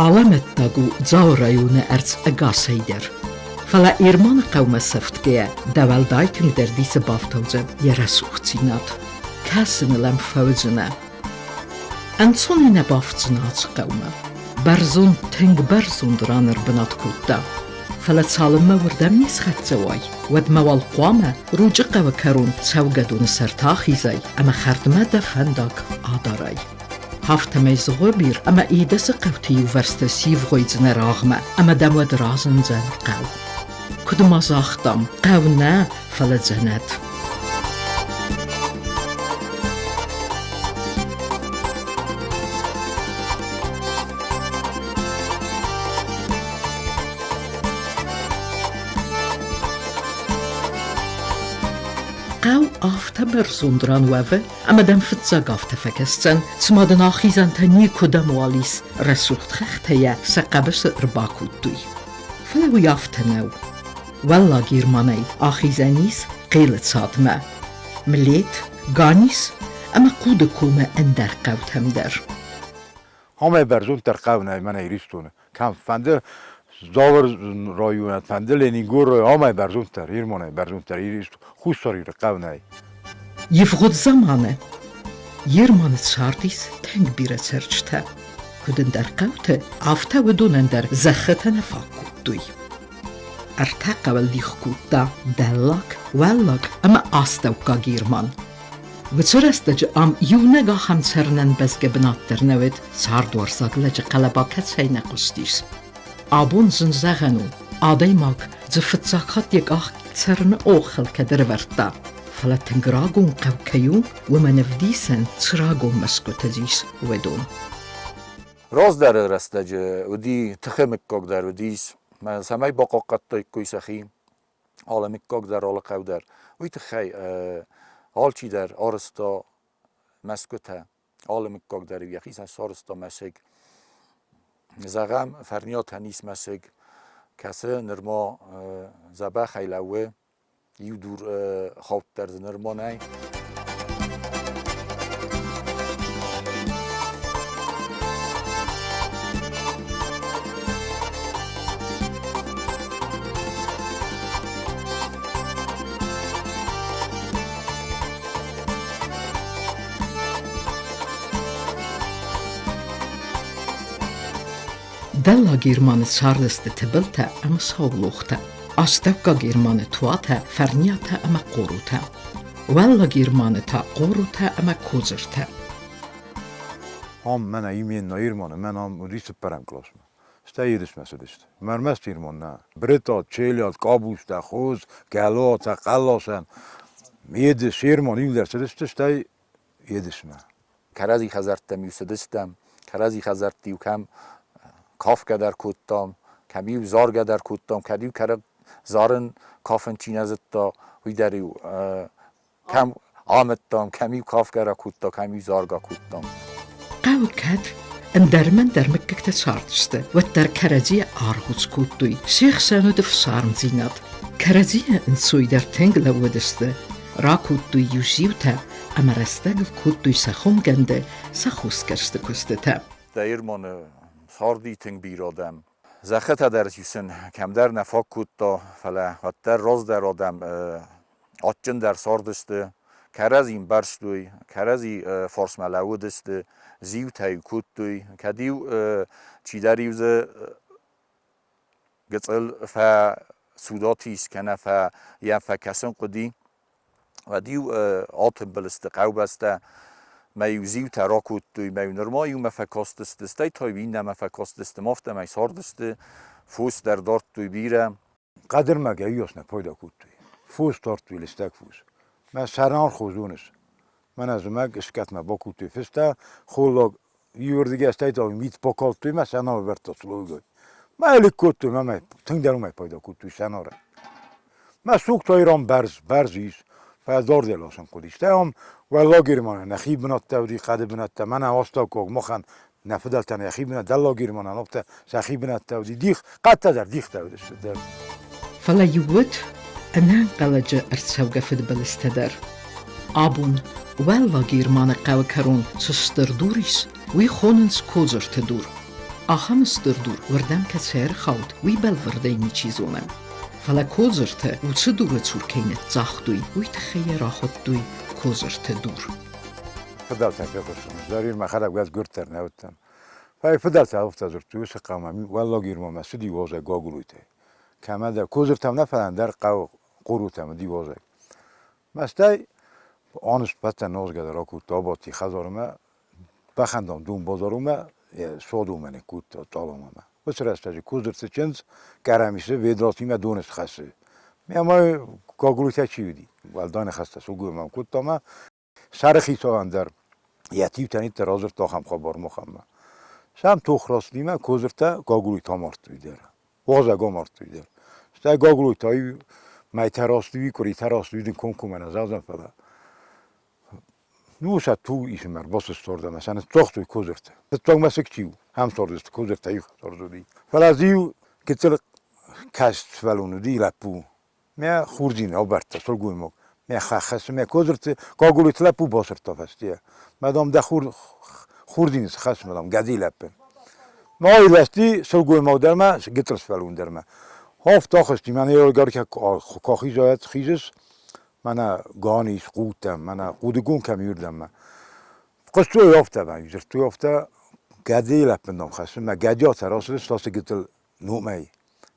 Алӕмӕттаг у Дзауы районы ӕрдз ӕгасӕй дӕр. Фӕлӕ Ерманы хъӕумӕ сӕфтгӕйӕ дӕ уӕлдай тынгдӕр дисы бафтаудзӕн йӕ рӕсугъддзинад. Кӕсыныл ӕм фӕуыдзынӕ. Ӕнцонӕй нӕ бафтдзынӕ ацы хъӕумӕ. Бӕрзонд, тынг бӕрзонд ран ӕрбынат кодта. Фӕлӕ цалынмӕ уырдӕм не схӕццӕ уай, уӕдмӕ уал хъуамӕ Ручъы хъӕуы кӕрон цӕугӕдоны сӕрты ахизай ӕмӕ хӕрдмӕ дӕ фӕндаг адарай. Афтӕмӕй Зыгъуыбир ӕмӕ Едысы хъӕуты иувӕрсты сивгъуыйдзынӕ рагъмӕ ӕмӕ дӕм уӕд разындзӕн хъӕу. Куыд ма загътам, хъӕу нӕ, фӕлӕ дзӕнӕт. Хъӕу афтӕ бӕрзонд ран уӕвы, ӕмӕ дӕм фыццаг афтӕ фӕкӕсдзӕн, цыма дын ахизӕнтӕ никуыдӕм уал ис, рӕсугъд хӕхтӕ йӕ сӕ хъӕбысы ӕрбакодтой. Фӕлӕ уый афтӕ нӕу. Уӕллаг Ирманӕй ахизӕн ис Хъелы цадмӕ, Млет, Ганис ӕмӕ Хъуды комы ӕндӕр хъӕутӕм дӕр. Амӕй бӕрзонддӕр хъӕу нӕй мӕнӕ Иристоны. Кӕм фӕнды Дзауы районы, фӕнды Ленингоры, амӕй бӕрзонддӕр, Ирмонӕй бӕрзонддӕр Иристон, Хуссар Иры хъӕу нӕй. Ивгъуыд заманы Ерманы цардис тынг бирӕ цӕрджытӕ. Куыд ӕндӕр хъӕуты, афтӕ уыдонӕн дӕр зӕххытӕ нӕ фаг кодтой. Ӕртӕ хъӕуыл дих кодта Дӕллаг, Уӕллаг ӕмӕ Астӕуккаг Ерман. Уыцы рӕстӕджы ам иунӕг ахӕм цӕрынӕн бӕзгӕ бынат дӕр нӕ уыд, цардуарзаг лӕджы хъӕлӕба кӕцӕй нӕ хъуыстис. Абон зын зӕгъӕн у, адӕймаг дзы фыццаг хатт йӕ къах цӕрыны охыл кӕд ӕрӕвӕрдта, фӕлӕ тынг рагон хъӕу кӕй у, уымӕн ӕвдисӕн цы рагон мӕсгуытӕ ис, уыдон. Раздӕры рӕстӕджы уыди тыхы мыггаг дӕр уыдис, цӕмӕй бахъахъхъӕдтаиккой сӕхи алы мыггаг дӕр, алы хъӕу дӕр. Уый тыххӕй алчидӕр арӕзта мӕсгуытӕ, алы мыггаг дӕр йӕхицӕн сарӕзта мӕсыг. Зӕгъӕм, Фӕрниатӕн ис мӕсыг, кӕцы нырма дзӕбӕхӕй лӕууы, иу дур хауддӕр дзы нырма нӕй. Дӕллаг Ирманы цардысты Тыбылтӕ ӕмӕ Саулохтӕ, Астӕуккаг Ирманы Туатӕ, Фӕрниатӕ ӕмӕ Хъорутӕ, Уӕллаг Ирманы та Хъорутӕ ӕмӕ Кодзыртӕ. Ам мӕнӕ именно Ирманы, мӕн ам уыди цыппӕрӕм къласмӕ. Стӕй Едысмӕ цыдысты. Мӕ ӕрмӕст Ирман нӕ. Брытъат, Челиат, Къабузтӕ, Хоз, Гӕлуатӕ, Хъӕлласӕн. Едыс, Ирман иуылдӕр цыдысты, стӕй Едысмӕ. Кӕрӕдзи хӕдзӕрттӕм-иу цыдыстӕм, кӕрӕдзи хӕдзӕртты-иу кӕм кафгӕ дӕр кодтам, кӕм-иу заргӕ дӕр кодтам, кӕд-иу зарын кафын чи нӕ зыдта, уый дӕр-иу кӕм амыдтам, кӕм-иу кафгӕ ракодта, кӕм-иу заргӕ кодтам. Хъӕуы кӕд ӕндӕр-мӕндӕр мыггӕгтӕ цардысты, уӕддӕр кӕрӕдзийӕ аргъуц кодтой, се хсӕн уыд ӕфсармдзинад. Кӕрӕдзийӕ ӕнцойдӕр тынг лӕууыдысты, ракодтой-иу зиутӕ ӕмӕ рӕстӕгыл кодтой сӕ хуымгӕнды, сӕ хосгӕрсты куыстытӕ. Дӕйырманы царди тынг бирӕ адӕм. Зӕххытӕ дӕр сын кӕмдӕр нӕ фаг кодта, фӕлӕ уӕддӕр раздӕр адӕм адджындӕр цардысты, кӕрӕдзи ӕмбӕрстой, кӕрӕдзи фарсмӕ лӕууыдысты, зиутӕ-иу кодтой, кӕд-иу чидӕр-иу дзы гыцъыл фӕцудатис кӕнӕ йӕм фӕкӕсын хъуыди, уӕд-иу атымбыл сты хъӕубӕстӕ, мӕ-иу зиутӕ ракодтой, мӕ-иу нырма иумӕ фӕкастысты, стӕй та-иу иннӕмӕ фӕкастысты, афтӕмӕй цардысты, фос дӕр дардтой бирӕ. Хъӕдырмӕг ӕййос нӕ пайда кодтой. Фос дардтой листӕг фос. Мӕ сӕрӕн хозоныс. Мӕнӕ зымӕг скъӕтмӕ бакодтой фыстӕ, холлаг иуырдыгӕй стӕй та мит бакалдтой мӕ сӕнар ӕвӕрдта слойгай. Мӕ ӕлыг кодтой, мӕ тынгдӕр уымӕй пайда кодтой сӕнарӕй. Мӕ суг та ирон бӕрз, бӕрз ис, фӕлӕ дардӕй ласын хъуыди. Стӕй ам Уӕллаг Ирманы нӕхи бынӕттӕ уыди, хъӕды бынӕттӕ, мӕнӕ астӕуккаг махӕн нӕ фыдӕлтӕн йӕхи бынат, Дӕллаг Ирманӕн афтӕ сӕхи бынӕттӕ уыди, дих, хъӕдтӕ дӕр дихтӕ уыдысты дӕр. Фӕлӕ-иу уыд ӕнӕнхъӕлӕджы ӕрцӕугӕ фыдбылызтӕ дӕр. Абон Уӕллаг Ирманы хъӕуы кӕрон цы стыр дур ис, уый хонынц Кодзырты дур. Ахӕм стыр дур уырдӕм кӕцӕй ӕрхауд, уый бӕлвырдӕй ничи зоны. Фӕлӕ Кодзыртӕ уыцы дуры цур кӕй ныццагътой, уый тыххӕй йӕ рахуыдтой Кодзырты дур. Фыдӕлтӕ фехъуыстон, зӕрин мӕхӕдӕг уӕд гуырддӕр нӕ уыдтӕн. Фӕлӕ фыдӕлтӕ афтӕ дзырдтой, уыцы хъӕумӕ Уӕллаг Ирмӕ цыди уазӕг Гагуылойтӕй. Кӕмӕдӕр Кодзыртӕм нӕ, фӕлӕ ӕндӕр хъӕуы Хъурутӕм уыди уазӕг. Мӕстӕй анызт пӕттӕ нозгӕ дӕр акодта, абадти хӕдзармӕ, бӕхӕндон дон базарумӕ, содомӕ никкодта цъаламӕ. Уыцы рӕстӕджы Кодзырты чындз Кӕрӕмисы ведратимӕ доны схӕссы. Ӕмӕ Гагуылойтӕ чи уыди? Уӕлдай ныхӕстӕ сылгоймаг кодта ӕмӕ сӕрыхицауӕн дӕр йӕ тиутӕ радзырдта ахӕм хабар махӕнмӕ. Сӕм тох рацыдимӕ Кодзыртӕ Гагуылойты амардтой дӕр. Уазӕг амардтой дӕр. Стӕй Гаглой та иу мӕйтӕ рацыди, къуыритӕ рацыди, дын комкоммӕ нӕ зӕгъдзӕн, фӕлӕ ну сӕ туг исынмӕ ӕрбацыдысты сӕ ныццагътой Кодзырты. Фыццаг мӕсыг чи у, ам цардысты Кодзыртӕ иу хӕдзар уыди. Фӕлӕ дзы иу гыццыл каст сывӕллон уыди, лӕппу. Мӕ хурдзин абардта сылгоймаг. Мӕ хӕссы мӕ Кодзырты Гаглойты лӕппу басырдта фӕстейӕ. Мӕ, дам, дӕ хур хурдзины цы хӕссы, мӕ, дам, гӕдыйы лӕппын. Ма ирвӕзти сылгоймаг дӕр ма, гыццыл сывӕллон дӕр ма. Афтӕ ахызти, мӕнӕ еугар куы ахиза, хизыс, мӕнӕ ган ис, хъугтӕ, мӕнӕ хъудыгон кӕм и уырдӕммӕ. Хъуыстой афтӕ, дзырдтой афтӕ, гӕдыйы лӕппын, дам, хӕссы, мӕ гӕдиатӕ рацыдысты ацы гыццыл номӕй.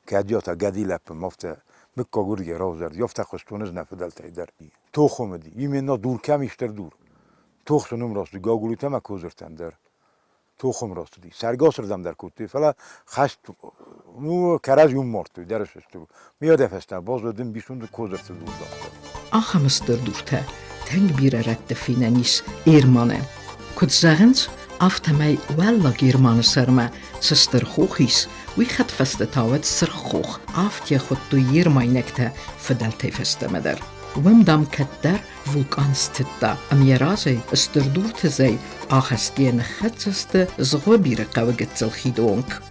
Гӕдиатӕ, гӕдыйы лӕппын, афтӕ мыггаг уырдыгӕй равзӕрди, афтӕ хъуыстон ӕз нӕ фыдӕлтӕй дӕр. Тохом уыди, именно дур кӕм ис дӕр дур. Тох сын уым рацыди, Гагуылитӕ ӕмӕ Кодзыртӕн дӕр. Тохом рацыди. Цӕргӕсырдӕм дӕр кодтой, фӕлӕ хӕст ну, кӕрӕдзи уым мардтой, дӕр сысты. Мийадӕ фӕстӕ баззад ӕмбисонды Кодзырты дур загъта. Ахӕм стыр дуртӕ тынг бирӕ рӕтты фенӕн ис Ерманы. Куыд зӕгъынц, афтӕмӕй Уӕллаг Ерманы сӕрмӕ цы стыр хох ис, уый хӕдфӕстӕ та уӕд Сырх хох, афтӕ хуыдтой ермайнӕгтӕ фыдӕлтӕй фӕстӕмӕ дӕр. Уым, дам, кӕддӕр вулкан стыдта, ӕмӕ йӕ разӕй стыр дурты зӕй ахӕсгӕ ныххӕццӕ сты Згъуыбиры хъӕуы гыццыл хиды онг.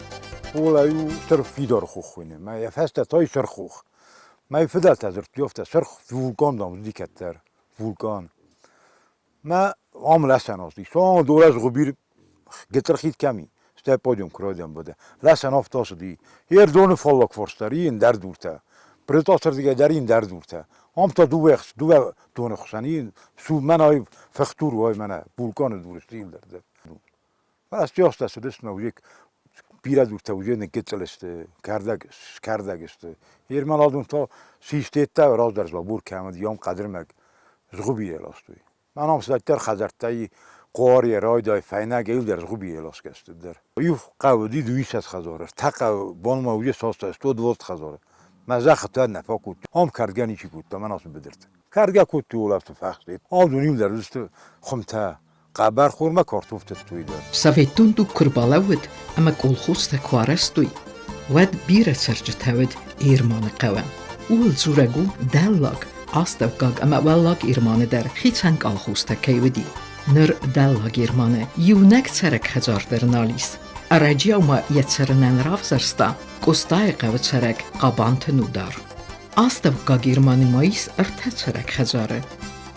Ола у стыр фидар хох хуыйны. Мӕ йӕ фӕстӕ та сырх хох. Мӕ фыдӕлтӕ дзырдтой афтӕ, сырх вулкан, дам, уыди кӕддӕр. Вулкан. Мӕ ам лӕсӕн ацыди. Суанг дорӕ Згъуыбир гыццыл хид кӕм и, стӕй подиум куы бады. Лӕсӕн афтӕ ацыди. Йе рдоны фаллаг фарс дӕр и ӕндӕр дуртӕ. Брытъасырдыгӕй дӕр и ӕндӕр дуртӕ. Ам та дыууӕ доны хсӕн и, мӕнӕ фыхдур уай, мӕнӕ вулканы дур сты иуылдӕр дӕр. Фӕлӕ стӕй цыдысты мӕ уыди бирӕ дуртӕ уыди ныггыццыл сты, кӕрдӕг скӕрдӕг сты. Ермаладон та систедта раздӕр бур кӕм уыди, ам хъӕдырмӕг згъуыбийӕ ластой. Мӕн ам цыдӕриддӕр хӕдзӕрттӕй къорийӕ райдай фӕйнӕг иуылдӕр згъуыбийӕ ласгӕ сты дӕр. Иу хъӕу уыди дыууиссӕдз хӕдзары, ӕртӕ хъӕуы бонмӕ уыди цасдӕр сто двост хӕдзары. Мӕ зӕххытӕ нӕ фӕкодтой. Ам кӕрдгӕ ничи кодта, мӕн ацы быдырты. Кӕрдгӕ кодтой улӕфты фӕхсты. Алдон иуылдӕр уыдысты хуымтӕ, хъӕбӕрхормӕ картоф тыдтой дӕр. Советон дуг куы рбалӕууыд ӕмӕ колхозтӕ куы арӕзтой, уӕд бирӕ цӕрджытӕ уыд Ерманы хъӕуы. Ууыл дзурӕг у Дӕллаг, Астӕуккаг ӕмӕ Уӕллаг Ерманы дӕр хицӕн колхозтӕ кӕй уыди. Ныр Дӕллаг Ерманы иунӕг цӕрӕг хӕдзар дӕр нал ис. Ӕрӕджиау ма йӕ цӕрынӕн равзӕрста Къостайы хъӕуы цӕрӕг Хъабанты Нудар. Астӕуккаг Ерманы ма ис ӕртӕ цӕрӕг хӕдзары.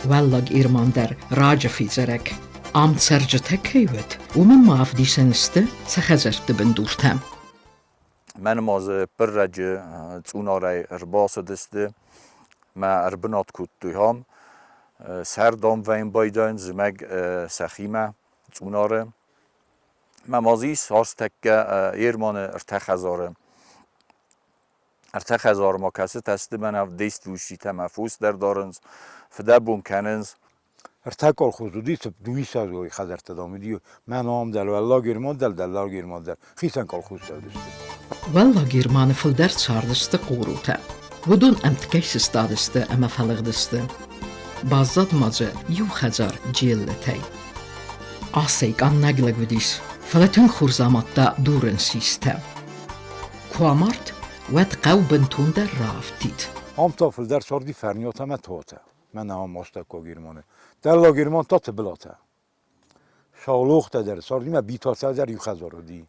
Уӕллаг Ерман дӕр раджы фидзӕрӕг. Ам цӕрджытӕ кӕй уыд, уымӕн ма ӕвдисӕн сты сӕ хӕдзӕртты бындуртӕ. Мӕн ма дзы пыррӕджы цъунарӕй ӕрбацыдысты мӕ ӕрбынат кодтой ам. Сӕрд ам вӕййын байдайын, зымӕг сӕхимӕ цъунары. Мӕ ма дзы ис астӕккӕ Ерманы ӕртӕ хӕдзары. Ӕртӕ хӕдзармӕ кӕцытӕ сты мӕнӕ действующитӕ мӕ фос дӕр дарынц, фыдӕбон кӕнынц. Ӕртӕ колхоз уыди, дыууиссӕдз хӕдзӕрттӕ, дам, уыди. Мӕ ном дӕр Уӕллаг Ирмон дӕр, Дӕллаг Ирмон дӕр. Хицӕн колхозтӕ уыдысты. Уӕллаг Ирманы фылдӕр цардысты хъорутӕ. Уыдон ӕмткӕй сыстадысты ӕмӕ фӕлыгъдысты. Баззад ма дзы иу хӕдзар Джеллытӕй. Асӕй къаннӕг лӕг уыдис, фӕлӕ тынг хорз амадта дурын систӕ. Куы амард, уӕд хъӕу бынтондӕр раафтид. Ам та фылдӕр царди Фӕрниатӕ ӕмӕ Туатӕ. Мӕнӕ ам астӕуккаг Ирманы. Дӕллаг Ирман та Тыбылатӕ. Саулохтӕ дӕр царди ӕмӕ Битатӕ дӕр иу хӕдзар уыди.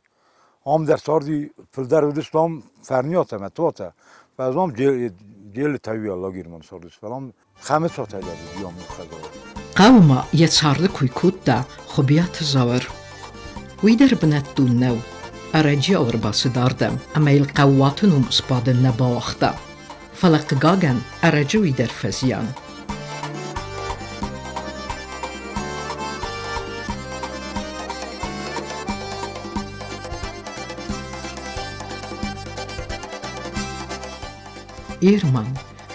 Ам дӕр царди, фылдӕр уыдысты ам Фӕрниатӕ ӕмӕ Туатӕ. Фӕлӕ ам Джелытӕ Уӕллаг Ирманы цардысты, фӕлӕ ам Хӕмыцатӕ дӕр уыди ам иу хӕдзары. Хъӕуы ма йӕ царды куы кодта Хуыбиаты Зауыр. Уый дӕр бынӕттон нӕу. ӕрӕджиау ӕрбацыд ардӕм ӕмӕ йыл хъӕууаты ном сбадын нӕ бауагъта. Фӕлӕ, хъыгагӕн, ӕрӕджы уый дӕр фӕзиан. Ерман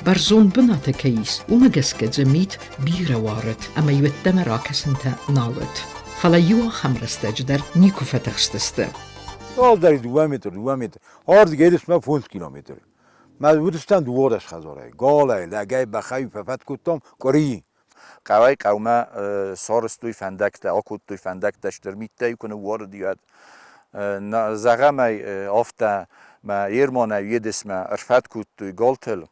бӕрзонд бынаты кӕй ис, уымӕ гӕсгӕ дзы мит бирӕ уарыд ӕмӕ иу ӕддӕмӕ ракӕсынтӕ нал уыд. Фӕлӕ иу ахӕм рӕстӕджы дӕр никуы фӕтыхстысты. Уӕлдай 2 метры, 2 метры. Ардыгӕй ма 5 километры. Мӕ уыдыстӕм 12 хӕдзарӕй. Галӕй, лӕгӕй, бӕхӕй фӕфӕд кодтам къуыри. Хъӕуӕй хъӕумӕ сарӕзтой фӕндӕгтӕ, акодтой фӕндӕгтӕ стыр миттӕй куы ныууарыди, уӕд. Зӕгъӕм ӕй афтӕ, мӕ Ерманӕй Едесмӕ ӕрфӕд кодтой галтыл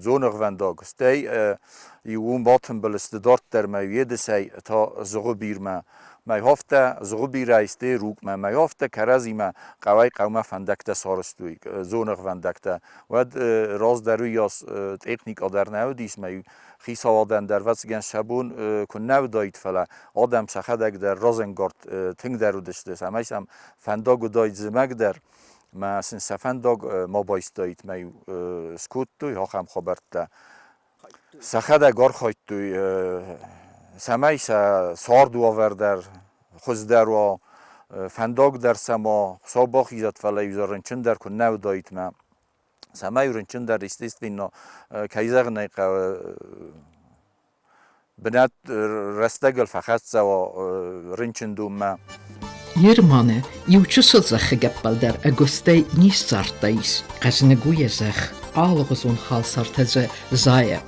дзоныгъвӕндаг, стӕй иу уым батымбыл сты дарддӕр мӕ Едесӕй та Зыгъуыбирмӕ. Мӕ афтӕ Зыгъуыбирӕй стӕй Рукъмӕ, мӕ афтӕ кӕрӕдзимӕ хъӕуӕй хъӕумӕ фӕндӕгтӕ сарӕзтой, дзоныгъвӕндӕгтӕ. Уӕд раздӕр уыйас техникӕ дӕр нӕ уыдис, мӕ хицауадӕн дӕр ӕвӕццӕгӕн сӕ бон куыннӕ уыдаид, фӕлӕ адӕм сӕхӕдӕг дӕр разӕнгард тынгдӕр уыдысты, цӕмӕй сӕм фӕндаг уыдаид зымӕг дӕр, мӕ сын сӕ фӕндаг ма байстаид, мӕ скодтой ахӕм хабӕрттӕ. Сӕхӕдӕг архайдтой, цӕмӕй сӕ цардуавӕр дӕр хуыздӕр уа, фӕндаг дӕр сӕм уа, Хуыцау бахизӕд, фӕлӕ-иу дзы рынчын дӕр куыннӕ уыдаид мӕ цӕмӕй рынчын дӕр естественно, кӕй зӕгъын ӕй хъӕуы, бынат рӕстӕгыл фӕхӕццӕ уа рынчындонмӕ. Ерманы иу чысыл зӕххы гӕппӕл дӕр ӕгуыстӕй не ссардтаис. Хъӕзныг у йӕ зӕхх, алыгъуызон халсартӕ дзы зайы.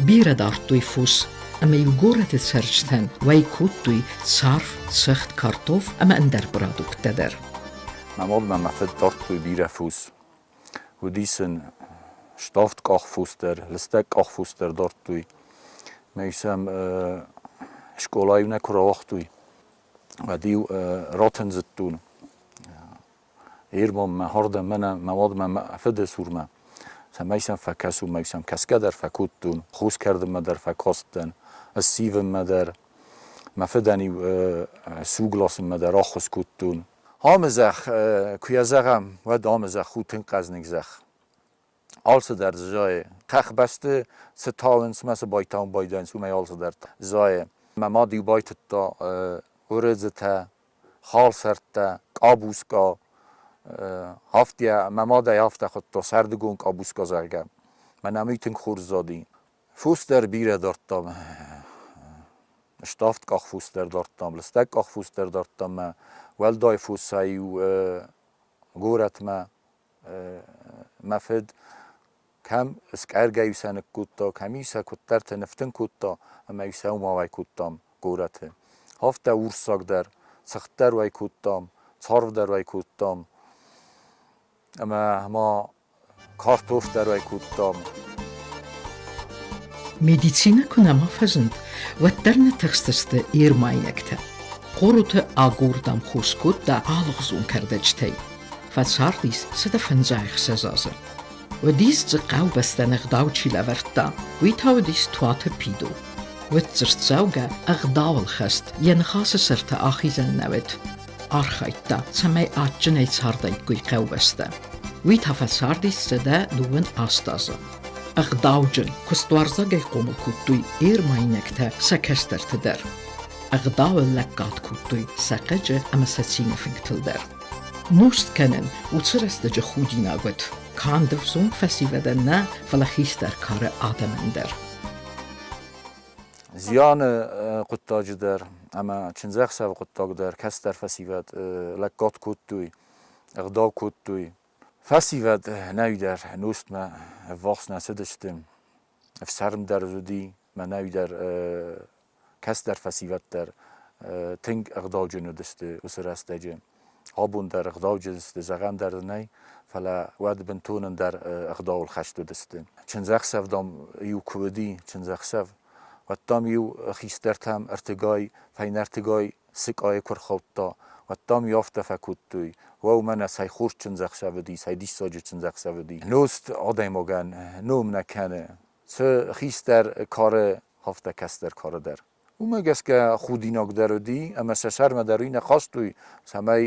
Бирӕ дардтой фос, ӕмӕ-иу горӕты цӕрджытӕн уӕй кодтой царв, цыхт, картоф ӕмӕ ӕндӕр продукттӕ дӕр. Мӕ мад ӕмӕ мӕ фыд дардтой бирӕ фос. Уыди сын ставд къахфос дӕр, лыстӕг къахфос дӕр дардтой. Мӕ сӕм скъолайы нӕ куы рауагътой, уӕд-иу ратындзыдтон Ирбонмӕ, хӕрдӕм мӕнӕ мӕ уадмӕ мӕ фыды цурмӕ, цӕмӕй сӕм фӕкӕсон, мӕ сӕм кӕсгӕ дӕр фӕкодтон, хус кӕрдынмӕ дӕр фӕкастӕн, ссивынмӕ дӕр. Мӕ фыдӕн-иу суг ласынмӕ дӕр ӕххуыс кодтон. Амы зӕхх, куы йӕ зӕгъӕм, уӕд амы зӕхх у тынг хъӕзныг зӕхх. Алцыдӕр дзы зайы. Хӕхбӕсты цы тауынц мӕ цы байтауын байдайынц, уымӕй алцыдӕр зайы. Мӕ мад-иу байтыдта уырыдзытӕ, халсӕрттӕ, къабуска. Афтӕ мӕ мадӕй афтӕ хуыдта сӕрдыгон къабуска, зӕгъгӕ. Мӕнӕ уый тынг хорз зади. Фос дӕр бирӕ дардтам. Ставд къахфос дӕр дардтам, лыстӕг къахфос дӕр дардтам мӕ уӕлдай фосӕй-иу горӕтмӕ мӕ фыд кӕм скъӕргӕ-иу сӕ ныккодта, кӕм-иу сӕ куыддӕрты ныфтын кодта ӕмӕ-иу сӕ уым ауӕй кодтам горӕты. Афтӕ урссаг дӕр, цыхт дӕр уӕй кодтам, царв дӕр уӕй кодтам ӕмӕ ма картоф дӕр уӕй кодтам. Медицинӕ куы нӕма фӕзынд, уӕддӕр нӕ тыхстысты ермайнӕгтӕ. Хъороты агуырдам хос кодта алыгъуызон кӕрдӕджытӕй. Фӕцардис 156 азы. Уыдис дзы хъӕубӕстӕн ӕгъдау чи лӕвӕрдта, уый та уыдис Туаты Пидо. Уыд дзырддзӕугӕ, ӕгъдауыл хӕст, йӕ ныхасы сӕрты ахизӕн нӕ уыд. Архайдта, цӕмӕй адджынӕй цардаиккой хъӕубӕстӕ. Уый та фӕцардис 128 азы. Ӕгъдауджын, куыстуарзагӕй хъомыл кодтой ермайнӕгтӕ сӕ кӕстӕрты дӕр. Ӕгъдауы лӕггад кодтой сӕ хъыджы ӕмӕ сӕ цины фынгтыл дӕр. Нозт кӕнын уыцы рӕстӕджы худинаг уыд канд ӕвзонг фӕсивӕдӕн нӕ, фӕлӕ хистӕр кары адӕмӕн дӕр. Зианы хъуыддаджы дӕр ӕмӕ чындзӕхсӕвы хъуыддаг дӕр кӕстӕр фӕсивӕд лӕггад кодтой, ӕгъдау кодтой. Фӕсивӕд нӕуидӕр нозтмӕ ӕввахс нӕ цыдысты, ӕфсӕрм дӕр уыди, мӕ нӕуидӕр кӕстӕр фӕсивӕд дӕр тынг ӕгъдауджын уыдысты уыцы рӕстӕджы. Абон дӕр ӕгъдауджын сты, зӕгъӕн дӕр нӕй, фӕлӕ уӕд бынтон ӕндӕр ӕгъдауыл хӕст уыдысты. Чындзӕхсӕв, дам, иу куы уыди, чындзӕхсӕв, уӕд, дам-иу хистӕртӕм ӕртыгай, фӕйнӕртыгай сыкъайы куы рхаудта, уӕд, дам-иу афтӕ фӕкодтой, уӕу, мӕнӕ цӕй хорз чындзӕхсӕв уыди, цӕй диссаджы чындзӕхсӕв уыди. Нозт адӕймагӕн ном нӕ кӕны, цы хистӕр кары, афтӕ кӕстӕр кары дӕр. Уымӕ гӕсгӕ худинаг дӕр уыди ӕмӕ сӕ сӕрмӕ дӕр уый нӕ хастой, цӕмӕй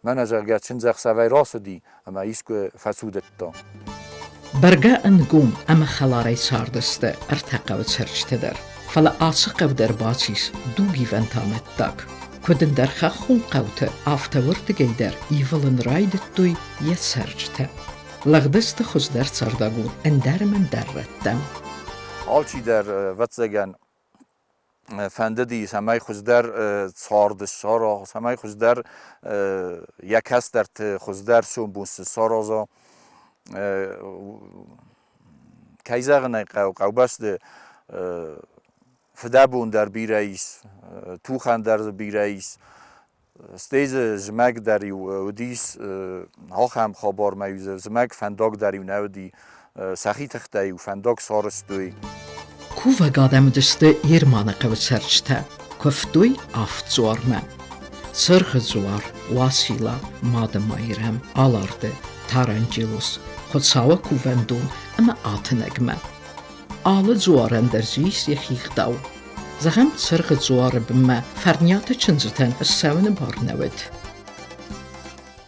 Мӕнӕ, зӕгъгӕ, чындзӕхсӕвӕй рацыди ӕмӕ искуы фӕцудыдта. Бӕргӕ ӕнгом ӕмӕ хӕларӕй цардысты ӕртӕ хъӕуы цӕрджытӕ дӕр, фӕлӕ ацы хъӕу дӕр бацис дугивӕнты амӕттаг. Куыд ӕндӕр хӕххон хъӕуты, афтӕ уырдыгӕй дӕр ивылын райдыдтой йӕ цӕрджытӕ. Лыгъдысты хуыздӕр цардагур ӕндӕр ӕмӕ ӕндӕр рӕттӕм. Алчидӕр, ӕвӕццӕгӕн, фӕндыди, цӕмӕй хуыздӕр цард ссара, цӕмӕй хуыздӕр йӕ кӕстӕрты хуыздӕр сомбон цы сараза. Кӕй зӕгъын ӕй хъӕуы, хъӕубӕсты фыдӕбон дӕр бирӕ ис, тухӕн дӕр дзы бирӕ ис. Стӕй дзы зымӕг дӕр-иу уыдис ахӕм хабармӕ-иу дзы зымӕг фӕндаг дӕр-иу нӕ уыди, сӕхи тыхтӕй-иу фӕндаг сарӕзтой. Кувӕг адӕм уыдысты Ерманы хъӕуы цӕрджытӕ, куывтой авд дзуармӕ. Цыргъы дзуар, Уацилла, Мады Майрӕм, Аларды, Таранджелос, Хуыцауы кувӕндон ӕмӕ Атынӕгмӕ. Алы дзуарӕн дӕр дзы ис йӕхи гъдау. Зӕгъӕм, Цыргъы дзуары бынмӕ Фӕрниаты чындзытӕн ссӕуыны бар нӕ уыд.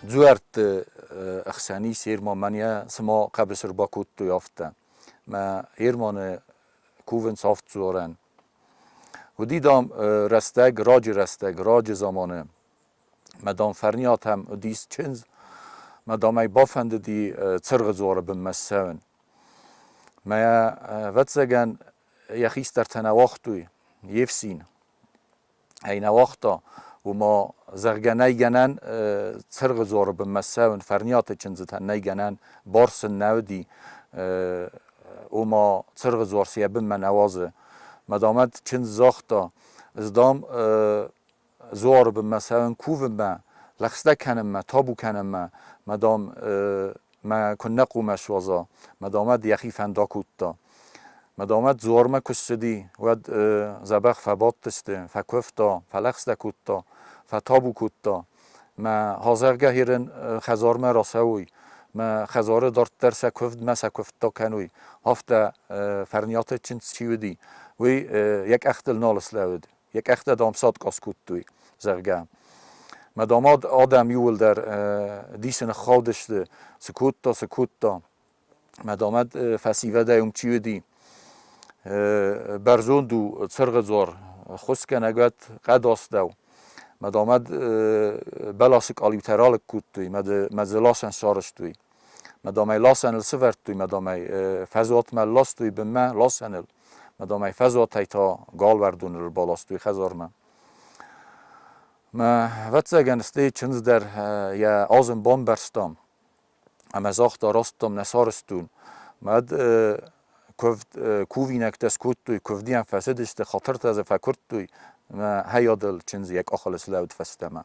Дзуӕртты ӕхсӕн ис Ерман, мӕнӕ цыма хъӕбысы ӕрбакодтой, афтӕ. Мӕ Ерманы кувынц авд дзуарӕн. Уыди, дам, рӕстӕг, раджы рӕстӕг, раджы заманы. Мӕ, дам, Фӕрниатӕм уыдис чындз, мӕ, дам, ӕй бафӕндыди Цыргъы дзуары бынмӕ ссӕуын. Мӕ, ӕвӕццӕгӕн, йӕ хистӕртӕ нӕ уагътой, йе фсин ӕй нӕ уагъта, уымӕ, зӕгъгӕ, нӕй гӕнӕн Цыргъы дзуары бынмӕ ссӕуын, Фӕрниаты чындзытӕн нӕй гӕнӕн, бар сын нӕ уыди, ома Цыргъы дзуар цы йӕ бынмӕ нӕ уадзы. Мӕ, дам, ӕд чындз загъта, ӕз, дам, дзуары бынмӕ цӕуын кувынмӕ, лӕгъстӕ кӕнынмӕ, табу кӕнынмӕ, мӕ, дам, мӕ куыннӕ хъумӕ суадза, мӕ, дам, ӕд йӕхи фӕнд акодта. Мӕ, дам, ӕд дзуармӕ куы ссыди, уӕд дзӕбӕх фӕбадтысты, фӕкуывта, фӕлӕгъстӕ кодта, фӕтабу кодта. Мӕ хӕдзаргӕ херен хӕдзармӕ рацӕуй, мӕ хӕдзары дарддӕр сӕ куывдмӕ сӕ куывдтӕ кӕнуй. Афтӕ Фӕрниаты чындз чи уыди, уый йӕ къӕхтыл нал слӕууыд. Йӕ къӕхтӕ, дам, садкъас кодтой, зӕгъгӕ. Мӕ, дам, адӕм иууылдӕр дисы ныххаудысты, цы кодта, цы кодта. Мӕ, дам, фӕсивӕдӕй уым чи уыди, бӕрзонд у цыргъы дзуар, хуысгӕнӕг уӕд хъӕдастӕу. Мӕ, дам, бӕласы къалиутӕ ралыг кодтой, мӕ дзы ласӕн сарӕзтой. Мӕ, дам, ӕй ласӕныл сывӕрдтой, мӕ, дам, ӕй фӕзуатмӕ ластой бынмӕ ласӕныл. Мадам ӕй фӕзуатӕй та галуӕрдоныл баластой хӕдзармӕ. Мӕ, ӕвӕццӕгӕн, стӕй чындз дӕр йӕ азым бамбӕрста ӕмӕ загъта, раст, дам, нӕ сарӕзтон. Мад куывд кувинӕгтӕ скодтой, куывдийӕн фӕцыдысты, хатыртӕ дзы фӕкуырдтой, мӕ хайадыл чындз йӕ къахыл слӕуд фӕстӕмӕ.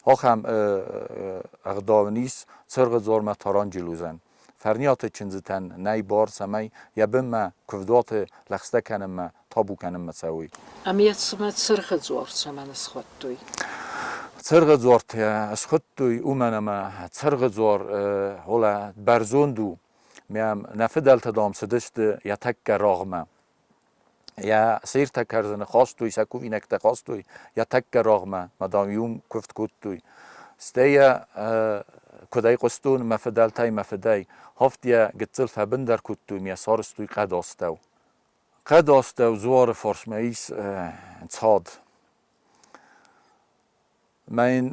Ахӕм ӕгъдау ын ис Цыргъы дзуармӕ Таранджелозӕн. Фӕрниаты чындзытӕн нӕй бар, цӕмӕй йӕ бынмӕ куывдуаты лӕгъстӕ кӕнынмӕ, табу кӕнынмӕ цӕуой. Ӕмӕ цымӕ Цыргъы дзуар цӕмӕн схуыдтой? Цыргъы дзуартӕ схуыдтой, уымӕн ӕмӕ Цыргъы дзуар уӕлӕ бӕрзонд у. Мӕм нӕ фыдӕлтӕ, дам, цыдысты йӕ тӕккӕ рагъмӕ. Йӕ сӕртӕ кӕрдзыны хастой, сӕ кувинӕгтӕ хастой йӕ тӕккӕ рагъмӕ, мӕ, дам, иум куывд кодтой. Стӕй йӕ куыд ӕй хъуыстон мӕ фыдӕлтӕй мӕ фыдӕй, хафт йӕ гыццыл фӕбындӕр кодтой мӕ сарӕзтой хъӕдастӕу. Хъӕдастӕу дзуары фарсмӕ ис цад. Мӕ йын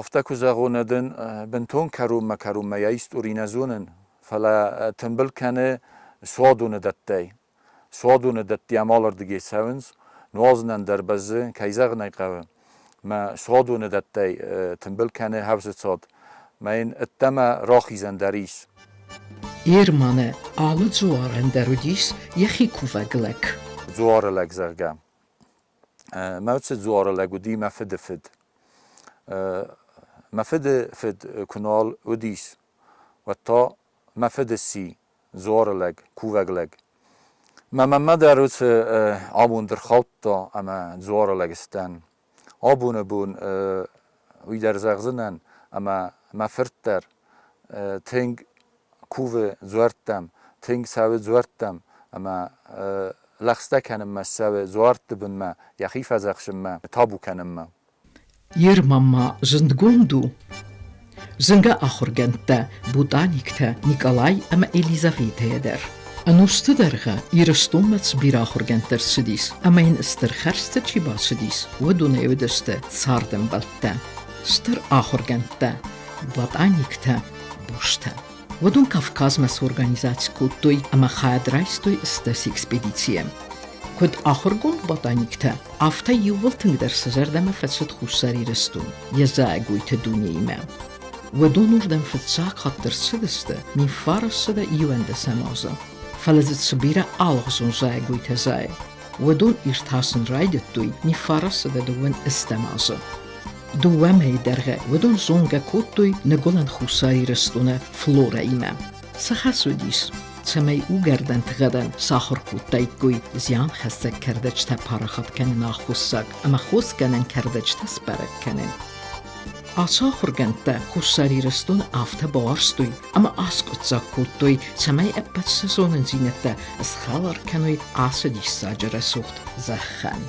афтӕ куы зӕгъон, дын бынтон кӕронмӕ-кӕронмӕ йӕ истори нӕ зонын, фӕлӕ тымбыл кӕны суадоны дӕттӕй. Суадоны дӕтты амалырдыгӕй цӕуынц, нуазынӕн дӕр бӕззы, кӕй зӕгъын ӕй хъӕуы. Мӕ суадоны дӕттӕй тымбыл кӕны хӕвзы цад. Мӕ йын ӕддӕмӕ рахизӕн дӕр ис. Ерманы алы дзуарӕн дӕр уыдис йӕхи кувӕг лӕг. Дзуары лӕг, зӕгъгӕ. Мӕ уыцы дзуары лӕг уыди мӕ фыды фыд. Мӕ фыды фыд куы нал уыдис, уӕд та мӕ фыд сси дзуары лӕг, кувӕг лӕг. Мӕ мамӕ дӕр уыцы амонд ӕрхаудта ӕмӕ дзуары лӕг сдӕн. Абоны бон уый дӕр зӕгъдзынӕн, ӕмӕ мӕ фырт дӕр тынг кувы дзуӕрттӕм, тынг цӕуы дзуӕрттӕм ӕмӕ лӕгъстӕ кӕнынмӕ ссӕуы дзуӕртты бынмӕ, йӕхи фӕдзӕхсынмӕ, табу кӕнынмӕ. Ерман ма зындгонд у. Зынгӕ ахуыргӕндтӕ, ботаниктӕ Николай ӕмӕ Елизаветӕйӕ дӕр. Ӕнусты дӕргъы Ирыстонмӕ цы бирӕ ахуыргӕндтӕ рцыдис ӕмӕ йын стыр хӕрзты чи бацыдис, уыдонӕй уыдысты цардӕмбӕлттӕ, стыр ахуыргӕндтӕ, ботаниктӕ, бустӕ. Уыдон Кавказмӕ сорганизаци кодтой ӕмӕ хайад райстой стӕс экспедицийӕ. Куыд ахуыргонд ботаниктӕ, афтӕ иууыл тынгдӕр сӕ зӕрдӕмӕ фӕцыд Хуссар Ирыстон йӕ зайӕгойты дунеимӕ. Уыдон уырдӕм фыццаг хатт ӕрцыдысты 1921 азы, фӕлӕ дзы цы бирӕ алыгъуызон зайӕгойтӕ зайы, уыдон иртасын райдыдтой 1922 азы. Дыууӕ мӕйы дӕргъы уыдон зонгӕ кодтой Ныгуылӕн Хуссар Ирыстоны флорӕимӕ. Цы хӕс уыдис, цӕмӕй угӕрдӕнты гъӕдӕн сахуыр кодтаиккой зианхӕссӕг кӕрдӕджытӕ парахат кӕнын аххосаг ӕмӕ хосгӕнӕн кӕрдӕджытӕ сбӕрӕг кӕнын. Ацы ахуыргӕндтӕ Хуссар Ирыстоны афтӕ бауарзтой ӕмӕ аскъуыддзаг кодтой, цӕмӕй ӕппӕт сӕ зонындзинӕдтӕ схӕлар кӕной ацы диссаджы рӕсугъд зӕххӕн.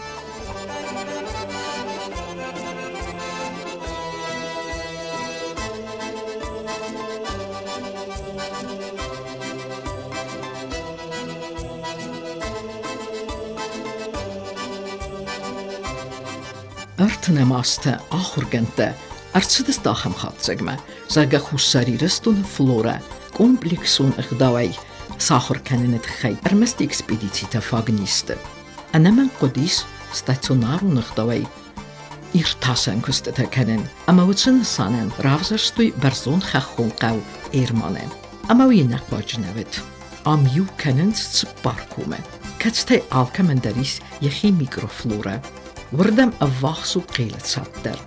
Ӕртынӕм азтӕ ахуыргӕндтӕ ӕрцыдысты ахӕм хатдзӕгмӕ, зӕгъгӕ, Хуссар Ирыстоны флорӕ комплексон ӕгъдауӕй сахуыр кӕныны тыххӕй ӕрмӕст экспедицитӕ фаг не сты. Ӕнӕмӕнг хъуыдис стационарон ӕгъдауӕй иртасӕн куыстытӕ кӕнын ӕмӕ уыцы нысанӕн равзӕрстой бӕрзонд хӕххон хъӕу Эрманы. Ӕмӕ уый ӕнӕхъуаджы нӕ уыд. Ам иу кӕнынц цыппар комы, кӕцытӕй алкӕмӕн дӕр ис йӕхи микрофлорӕ. Уырдӕм ӕввахс у Хъелы цад дӕр.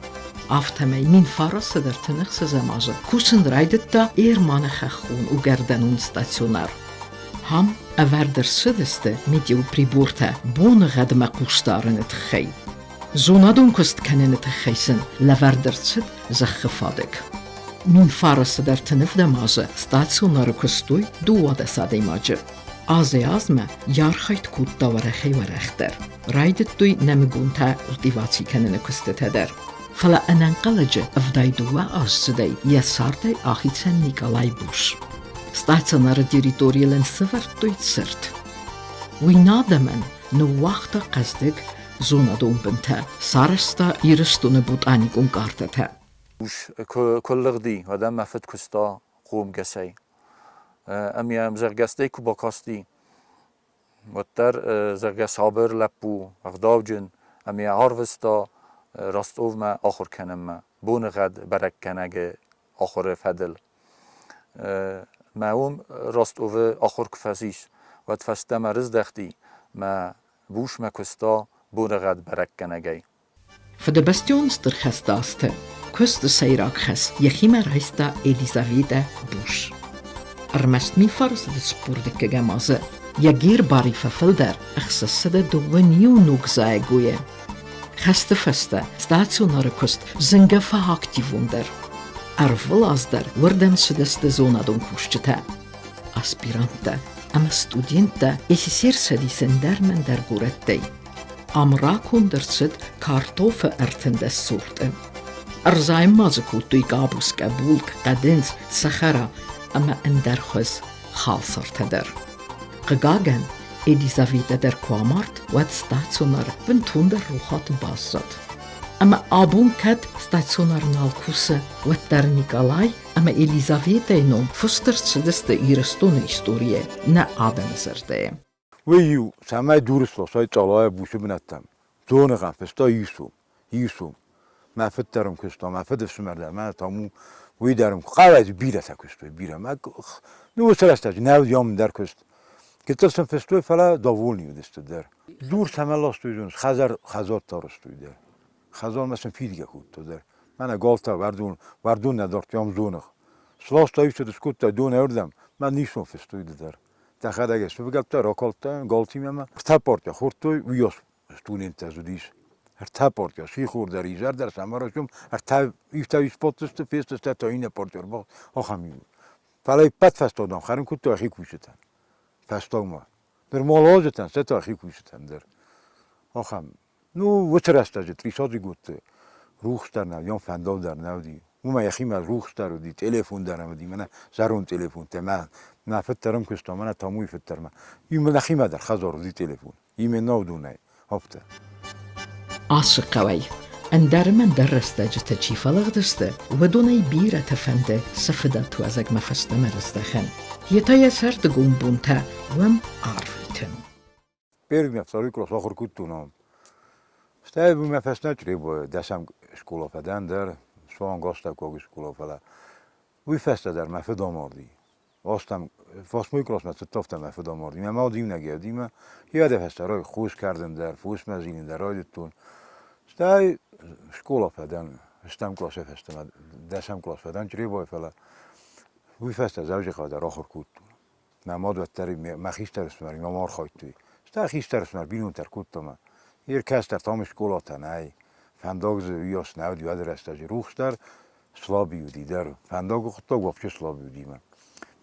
Афтӕмӕй 1936 азы кусын райдыдта Эрманы хӕххон угӕрдӕнон стационар. Ам ӕвӕрд ӕрцыдысты метеоприбортӕ боныгъӕдмӕ хъусдарыны тыххӕй. Зонадон куыст кӕныны тыххӕй сын лӕвӕрд ӕрцыд зӕххы фадыг. 1935 азы стационары куыстой 12 адӕймаджы. Азӕй-азмӕ йӕ архайд кодта уӕрӕхӕй-уӕрӕхдӕр. Райдыдтой нӕмыгонтӕ культиваци кӕныны куыстытӕ дӕр. Фӕлӕ ӕнӕнхъӕлӕджы 72 аздзыдӕй йӕ цардӕй ахицӕн Николай Буш. Стационары территорийыл ын сӕвӕрдтой цырт. Уый нӕ адӕмӕн ныууагъта хъӕздыг зонадон бынтӕ, сарӕзта Ирыстоны ботаникон картӕтӕ. Ус куы лыгъди, уӕд ӕм мӕ фыд куыста хъомгӕсӕй. Ӕмӕ йӕм зӕгъгӕстӕй куы бакасти, уӕддӕр, зӕгъгӕ, сабыр лӕппу, ӕгъдауджын, ӕмӕ йӕ арвыста Ростовмӕ ахуыр кӕнынмӕ, боныгъӕд бӕрӕггӕнӕгы ахуыры фӕдыл. Мӕ уым Ростовы ахуыр куы фӕцис, уӕд фӕстӕмӕ рыздӕхти, мӕ бусмӕ куыста боныгъӕд бӕрӕггӕнӕгӕй. Фыдыбӕстӕон Стыр хӕсты азты куысты сӕйраг хӕс йӕхимӕ райста Елизаветӕ Буш. Ӕрмӕст 1945 азы йӕ гербари фӕфылдӕр 602 ног зайӕгойӕ. Хӕсты фӕстӕ стационары куыст зынгӕ фӕактивондӕр. Ӕрвылаз дӕр уырдӕм цыдысты зонадон кусджытӕ, аспиранттӕ ӕмӕ студенттӕ СССР Цӕдисы ӕндӕр-ӕндӕр горӕттӕй. Ам раконд ӕрцыд картофы 13 сорты. Ӕрзайын ма дзы кодтой къабускӕ, булкъ, хъӕдындз, цӕхӕра ӕмӕ ӕндӕр хуыз халсартӕ дӕр. Хъыгагӕн, Елизаветӕ дӕр куы амард, уӕд стационар бынтондӕр рохуаты баззад. Ӕмӕ абон кӕд стационар нал кусы, уӕддӕр Николай ӕмӕ Елизаветӕйы ном фыст ӕрцыдысты Ирыстоны историйӕ нӕ адӕмы зӕрдӕйы. Уый-иу, цӕмӕй дуры сласай цъалайӕ бусы бынӕттӕм, доныгъӕн фыста Ису, Ису. Мӕ фыд дӕр ын куыста, мӕ фыдыфсымӕр дӕр, мӕ там у, уый дӕр ын хъӕуӕй бирӕтӕ куыстой, бирӕ. Мӕ ну, уыцы рӕстӕджы нӕ уыд ам дӕр куыст. Гыццыл сын фыстой, фӕлӕ довольны уыдысты дӕр. Дур цӕмӕ ластой, зоныс, хӕдзар, хӕдзар тарыстой дӕр. Хӕдзармӕ сын фидгӕ кодтой дӕр. Мӕнӕ галтӕ уӕрдон, уӕрдон нӕ дардтой ам зоныгъ. Сласта иу скодта дон ӕрдӕм, мӕ нисон фыстой дӕр. Дӕхӕдӕг сывгӕлттӕ ракалдта галтимӕ ӕмӕ ӕртӕ партия хордтой, уыйас студенттӕ дзы уыдис. Ӕртӕ партия, сихор дӕр, изӕр дӕр сӕмарӕзтон, ӕртӕ ифтӕ сбадтысты, фестысты та иннӕ партия ӕрбахъуыд, ахӕм иу. Фӕлӕ ӕппӕт фӕстагмӕ хӕрын кодтой ӕхи кусджытӕн. Фӕстагмӕ. Ныр малуазджытӕн, сӕ та ӕхи кусджытӕн дӕр. Ахӕм. Ну, уыцы рӕстӕджы Трисадзыгодты рухс дӕр нӕ уыди, фӕндаг дӕр нӕ уыди. Уымӕ йӕхимӕ рухс дӕр уыди, телефон дӕр уыди, мӕнӕ зӕронд телефонтӕ. Мӕ, мӕ фыд дӕр ӕм куыста, мӕнӕ Тамуйы фыд дӕр. Мӕ нӕхимӕ дӕр хӕдзар уыди телефон. Именно уыдонӕй, афтӕ. Ацы хъӕуӕй ӕндӕр ӕмӕ ӕндӕр рӕстӕджытӕ чи фӕлыгъдысты, уыдонӕй бирӕтӕ фӕнды сӕ фыдӕлты уӕзӕгмӕ фӕстӕмӕ раздӕхын, йе та йӕ сӕрдыгон бонтӕ уым арвитын. Первый мӕ второй класс ахуыр кодтон ам. Стӕй мӕ фӕстӕ Чъребойы дӕсӕм скъола фӕдӕн дӕр, суанг астӕуккаг скъола, фӕлӕ уый фӕстӕ дӕр мӕ фыд амарди. Астӕм, восьмой классмӕ цыдтафтӕ мӕ фыд амарди. Мӕ мад иунӕг уыди йӕ дӕ фӕстӕ рай хос кӕрдын дӕр, фосмӕ зилын дӕр райдыдтон. Стӕй скъола фӕдӕн, стӕм классӕй фӕстӕмӕ, дӕсӕм класс фӕдӕн Чъребойы, фӕлӕ уый фӕстӕ Дзӕуджыхъӕуы дӕр ахуыр кодтон. Мӕ мад уӕддӕр мӕ хистӕр ӕфсымӕримӕ ма архайдтой. Стӕй хистӕр ӕфсымӕр бинонтӕ ӕркодта мӕ. Йе ркӕстӕр там скъолатӕ нӕй. Фӕндаг дзы уыйас нӕ уыди уӕды рӕстӕджы. Рухс дӕр слаби уыди дӕр. Фӕндагы хъуыддаг вообще слаби уыди мӕ.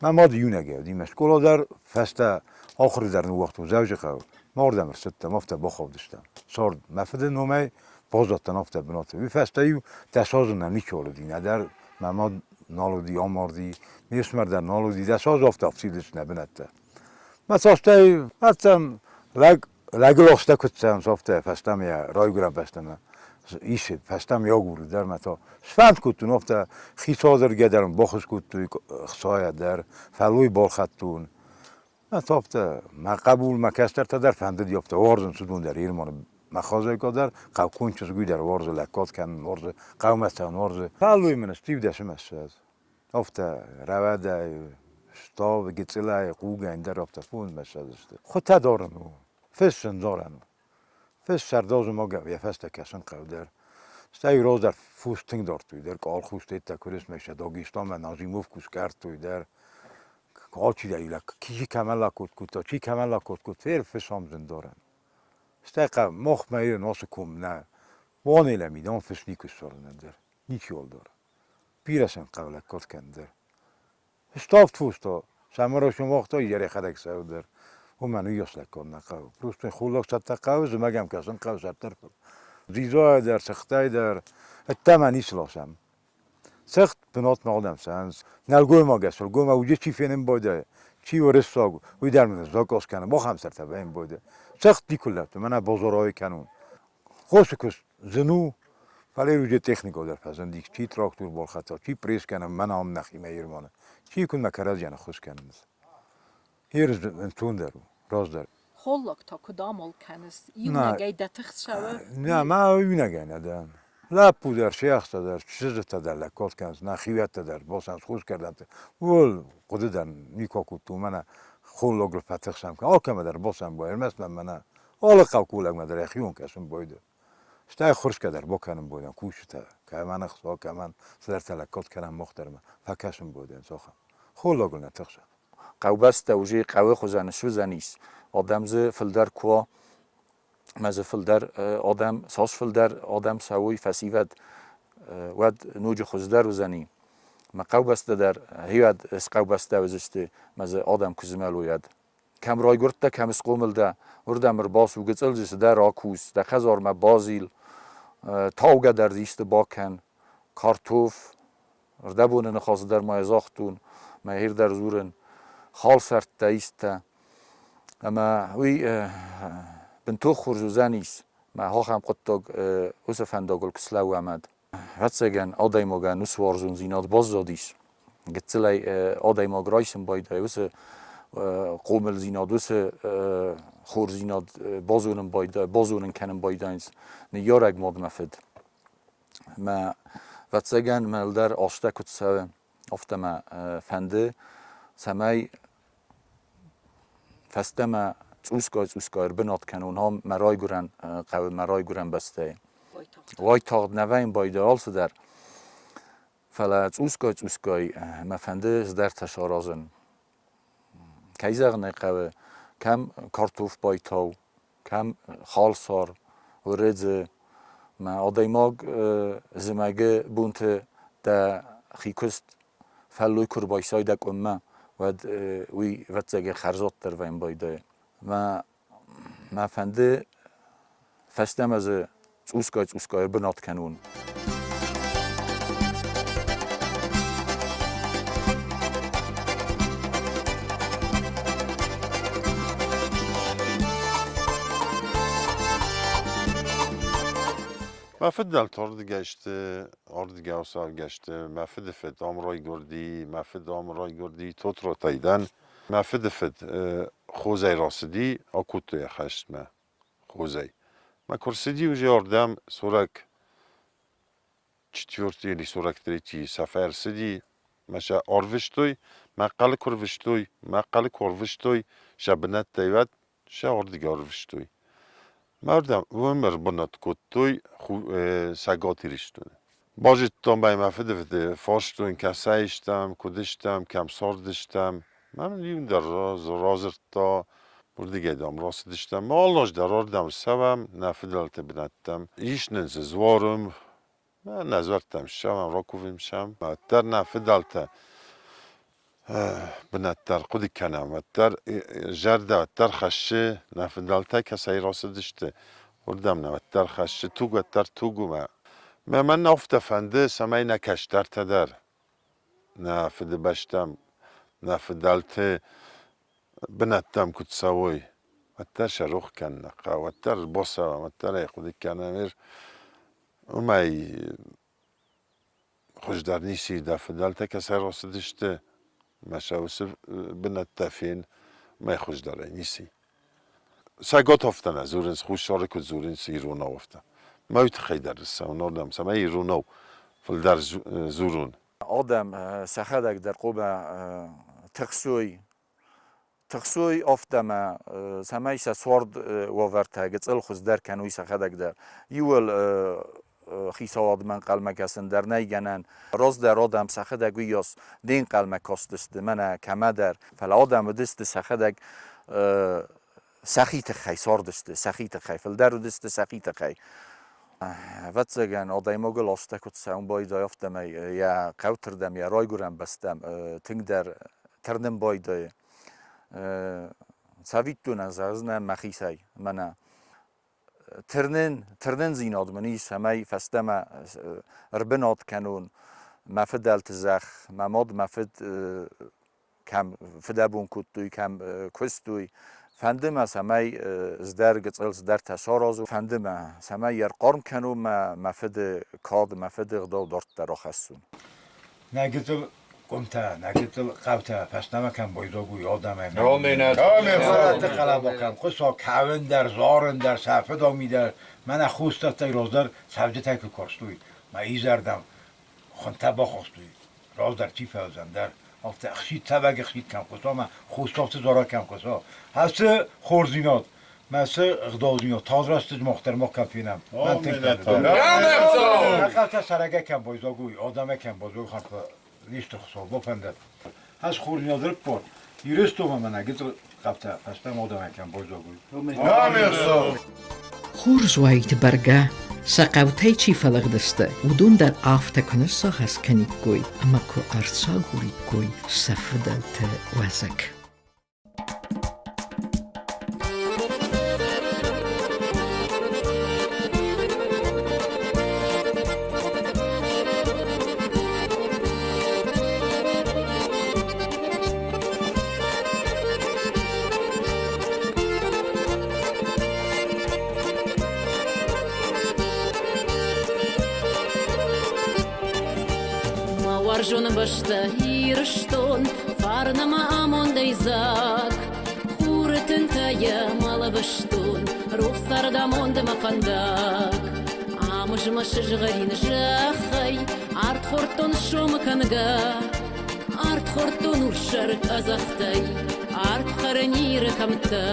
Мӕ мад иунӕгӕй уыди. Мӕ скъола дӕр фӕстӕ ахуыры дӕр ныууагътон Дзӕуджыхъӕуы. Мӕ ардӕм ӕрцыдтӕн, афтӕ бахаудыстӕм. Цард мӕ фыды номӕй баззадтӕн афтӕ бынаты. Уый фӕстӕ-иу 10 азы нӕ ничиуал уыди, нӕдӕр мӕ мад нал уыди, амарди, ме фсымӕр дӕр нал уыди, 10 азы афтӕ афтид нӕ бынӕттӕ. Мӕ цастӕй ӕцӕм лӕг лӕгыл охстӕ куыд цӕуынц, афтӕ фӕстӕмӕ йӕ райгуырӕн бӕстӕмӕ исы, фӕстӕмӕ йӕ агуры дӕр мӕ та сфӕнд кодтон, афтӕ хицауадыргӕ дӕр баххуыс кодтой хцайӕ дӕр, фӕллой балхӕдтон. Мӕ та афтӕ мӕ хъӕбул, мӕ кӕстӕртӕ дӕр фӕндыди афтӕ уарзынц уыдон дӕр Ирманы мӕ хозайка дӕр, хъӕуккон чызг уый дӕр уарзы лӕггад кӕнын, уарзы хъӕумӕ цӕуын уарзы. Фӕллой мын сты иу 10 ӕмӕ 20. Афтӕ рӕуӕдӕй, ставд, гыццылӕй, хъугӕй ӕндӕр афтӕ 25 сты. Хуытӕ дарын у, фыссын дарӕн у. Фыс сӕрдазы ма йӕ фӕстӕ кӕсын хъӕуы дӕр. Стӕй раздӕр фос тынг дардтой дӕр, къалхуз тедтӕ куырысмӕ сӕ Дагестанмӕ Назимовку скъӕрдтой дӕр. Алчидӕр чи кӕмӕн лакод кодта, чи кӕмӕн лакод кодта, фер фыс ам зын дарӕн. Стӕй хъӕу махмӕ ирын ацы ком нӕ уанелӕм идон фыс никуы ссарын ӕндӕр, ничиуал дары. Бирӕ сын хъӕуы лӕггад кӕнын дӕр. Ставд фос та сӕмарӕсӕн уагъта йӕхӕдӕг цӕуы дӕр. Уымӕн уыйас лӕггад нӕ хъӕуы. Просто холлаг цӕттӕ хъӕуы, зымӕг ӕм кӕсын хъӕуы сӕрддӕр. Дзидзайӕ дӕр, цыхтӕй дӕр, ӕддӕмӕ ницы ласӕм. Цыхт бынатмӕ адӕм цӕуынц. Нӕлгоймагӕй сылгоймаг уыди чи фенын байдайы, чи уырыссаг, уый дӕр мын заказ кӕны, махӕм сӕртӕ вӕййын байдайы. Цыхт никуы лӕтты, мӕнӕ базарӕй кӕнон. Хосы куыст зын у, фӕлӕ уыди техникӕ дӕр фӕзынди, чи трактор балхӕдта, чи пресс кӕны, мӕнӕ ам нӕхимӕ Ирманы, чи куыннӕ кӕрӕдзийӕн ӕххуыс кӕнынц. Ерыс ӕнцондӕр у, раздӕр. Холлаг та куыд амал кӕныс? Иунӕгӕй дӕ тых цӕуы? Нӕ, мӕ иунӕгӕй нӕ дӕн. Лӕппу дӕр, сиӕхстӕ дӕр, чызджытӕ дӕр лӕггад кӕнынц, нӕхиуӕттӕ дӕр бацӕуынц хосгӕрдӕнты. Ууыл хъуыды дӕр никуы акодтон, мӕнӕ холлагыл фӕтыхсӕм, алкӕмӕ дӕр бацӕуӕм, ӕрмӕст мӕ мӕнӕ алы хъӕукулӕгмӕ дӕр йӕхион кӕсын байдайы. Стӕй хуырсгӕ дӕр бакӕнын бойдӕн кусджытӕ, кӕмӕн ӕхца, кӕмӕн цыдӕртӕ лӕггад кӕнӕм мах дӕр ма фӕкӕсын бойдӕн цохӕм. Холлагыл нӕ тыхсӕм. Хъӕубӕстӕ уже хъӕуы хуызӕн суыдзӕнис. Адӕм дзы фылдӕр куы уа, ӕмӕ дзы фылдӕр адӕм, цас фылдӕр адӕм цӕуой, фӕсивӕд, уӕд ноджы хуыздӕр уыдзӕни. Мӕ хъӕубӕстӕ дӕр хиуӕд схъӕубӕстӕ уыдзысты, мӕ дзы адӕм куы змӕлой, уӕд. Кӕм райгуырдтӕ, кӕм схъомыл дӕ, уырдӕм ӕрбацу, гыццыл дзы цыдӕр акус, дӕ хӕдзармӕ базил, таугӕ дӕр дзы исты бакӕн, картоф, Рдӕбоны ныхасы дӕр ма йӕ загътон, мӕ хир дӕр дзурын, халсӕрттӕ истӕ. Ӕмӕ уый бынтон хорз уыдзӕнис, мӕ ахӕм хъуыддаг уыцы фӕндагыл куы слӕууӕм ӕд. Ӕвӕццӕгӕн, адӕймагӕн уыцы уарзондзинад баззадис. Гыццылӕй адӕймаг райсын байдайы уыцы хъомылдзинад, уыцы хорздзинад базонын байдайы, базонын кӕнын байдайынц ныййарӕг мад мӕ фыд. Мӕ, ӕвӕццӕгӕн, мӕ ӕлдар азтӕ куыд цӕуы, афтӕ мӕ фӕнды, цӕмӕй фӕстӕмӕ цъусгай-цъусгай ӕрбынат кӕнон ам мӕ райгуырӕн хъӕуы, мӕ райгуырӕн бӕстӕйы. Уайтагъд нӕ вӕййын байдайы алцыдӕр, фӕлӕ цъусгай-цъусгай мӕ фӕнды цыдӕртӕ саразын. Кӕй зӕгъын ӕй хъӕуы, кӕм картоф байтау, кӕм халсар, уырыдзы. Мӕ адӕймаг зымӕгы бонты дӕ хикуыст фӕллой куы рбайсай дӕ къуыммӕ, уӕд уый, ӕвӕццӕгӕн, хӕрзаддӕр вӕййын байдайы. Мӕ мӕ фӕнды фӕстӕмӕ дзы цъусгай-цъусгай ӕрбынат кӕнон. Мӕ фыдӕлтӕ ардыгӕй сты, ардыгӕй ацӕргӕ сты. Мӕ фыдыфыд ам райгуырди, мӕ фыд ам райгуырди, Тотротӕй дӕн. Мӕ фыдыфыд Хозӕй рацыди, акодтой йӕ хӕстмӕ Хозӕй. Мӕ куы рцыди уже ардӕм 44-ы или 43-йы сӕ ӕрцыди, мӕ сӕ арвыстой, мӕхъхъӕлы куы рвыстой, мӕхъхъӕлы куы ӕрвыстой, сӕ бынӕттӕй уӕд сӕ ардыгӕй ӕрвыстой. Мӕ ардӕм уым ӕрбынат кодтой Цӕгат Ирыстоны. Базыдтам ӕй мӕ фыдыфыды, фарстон, кӕцӕй стӕм, куыд стӕм, кӕм цардыстӕм. Мӕ мын иу дӕр радзырдта, уырдыгӕй, дам, рацыдыстӕм. Алы аз дӕр ардӕм цӕуӕм, нӕ фыдӕлты бынӕттӕм. Ис нын дзы дзуар уым, нӕ дзуӕрттӕм ссӕуӕм, ракувӕм сӕм. Уӕддӕр нӕ фыдӕлтӕ бынӕттӕ ӕрхъуыды кӕнӕм, уӕддӕр зӕрдӕ уӕддӕр хӕссы, нӕ фыдӕлтӕ кӕцӕй рацыдысты, уырдӕм нӕ уӕддӕр хӕссы, туг уӕддӕр туг у. Мӕ мӕн афтӕ фӕнды, цӕмӕй нӕ кӕстӕртӕ дӕр нӕ фыдыбӕстӕм, нӕ фыдӕлты бынӕттӕм куыд цӕуой, уӕддӕр сӕ рох кӕнын нӕ хъӕуы, уӕддӕр бацӕуӕм, уӕддӕр ӕй хъуыды кӕнӕм. Уымӕй хуыздӕр ницы и, дӕ фыдӕлтӕ кӕцӕй рацыдысты, мӕ сӕ уыцы бынӕттӕ фен, уымӕй хуыздӕрӕй ницы и. Цӕгат афтӕ нӕ дзурынц, Хуссары куыд дзурынц, иронау афтӕ. Мӕ уый тыххӕй дӕр цӕуын ардӕм, цӕмӕй иронау фылдӕр дзурон. Адӕм сӕхӕдӕг дӕр хъуамӕ тыхсой, тыхсой афтӕ ӕмӕ цӕмӕй сӕ цард уавӕртӕ гыццыл хуыздӕр кӕной сӕхӕдӕг дӕр. Иуыл хицауадмӕ ӕнхъӕлмӕ кӕсын дӕр нӕй гӕнӕн. Раздӕр адӕм сӕхӕдӕг уыйас не нхъӕлмӕ кастысты мӕнӕ кӕмӕдӕр, фӕлӕ адӕм уыдысты сӕхӕдӕг сӕхи тыххӕй цардысты, сӕхи тыххӕй, фылдӕр уыдысты сӕхи тыххӕй. Ӕвӕццӕгӕн, адӕймагыл азтӕ куыд цӕуын байдайы, афтӕмӕй йӕ хъӕутырдӕм, йӕ райгуырӕн бӕстӕм тынгдӕр тырнын байдайы. Цӕвиттонӕн зӕгъдзынӕн мӕхицӕй, мӕнӕ тырнындзинад мын ис, цӕмӕй фӕстӕмӕ ӕрбынат кӕнон мӕ фыдӕлты зӕхх, мӕ мад, мӕ фыд кӕм фыдӕбон кодтой, кӕм куыстой. Фӕнды мӕ, цӕмӕй цыдӕр гыццыл цыдӕртӕ саразон. Фӕнды мӕ, цӕмӕй йӕ ӕрхъарм кӕнон мӕ мӕ фыды кад, мӕ фыды ӕгъдау дарддӕр ахӕссон. Нӕ гыццыл къуымтӕ, нӕ гыццыл хъӕутӕ фӕстӕмӕ кӕм байдзаг уый адӕмӕй. Хъӕлӕба кӕм хъуыса, кӕуын дӕр, зарын дӕр, сӕ фыдами дӕр. Мӕнӕ хустӕттӕй раздӕр цӕвджытӕй куы карстой, мӕ изӕрдӕм хуынтӕ бахастой. Раздӕр чи фӕуыдзӕн дӕр, афтӕ ӕхсид цӕвӕг ӕхсид кӕм хъуыса ӕмӕ хустовты зарӕг кӕм хъуыса. Ацы хорздзинад мӕ цы ӕгъдаудзинад тагъд рӕстӕджы мах дӕр мах кӕм фенӕм. Мӕн тынг фӕнды. Нӕ сӕрӕгӕй кӕм байдзаг уый, адӕмӕй кӕм байдзаг хатт не стыр Хуыцау бафӕндӕд. Ӕз хорздзинад рыппор. Ирыстонмӕ мӕнӕ гыццыл хъӕбтӕ фӕстӕмӕ адӕмӕй кӕм байдзаг уый. Хорз уаид бӕргӕ, сӕ хъӕутӕй чи фӕлыгъдысты, уыдон дӕр афтӕ куы ныссагъӕс кӕниккой ӕмӕ куы ӕрцагуриккой сӕ фыдӕлты уӕзӕг. Мӕ уарзон бӕстӕ Ирыстон, фарн ӕмӕ амондӕй дзаг. Хуры тынтӕ йӕ мӕлӕвӕстон, рухс цардамонд ӕмӕ фӕндаг. Ам змӕ сызгъӕрин зӕххӕй ард хордтон сомы кӕнгӕ. Ард хордтон урссӕр къӕдзӕхтӕй, ард хӕрын Иры кӕмттӕ.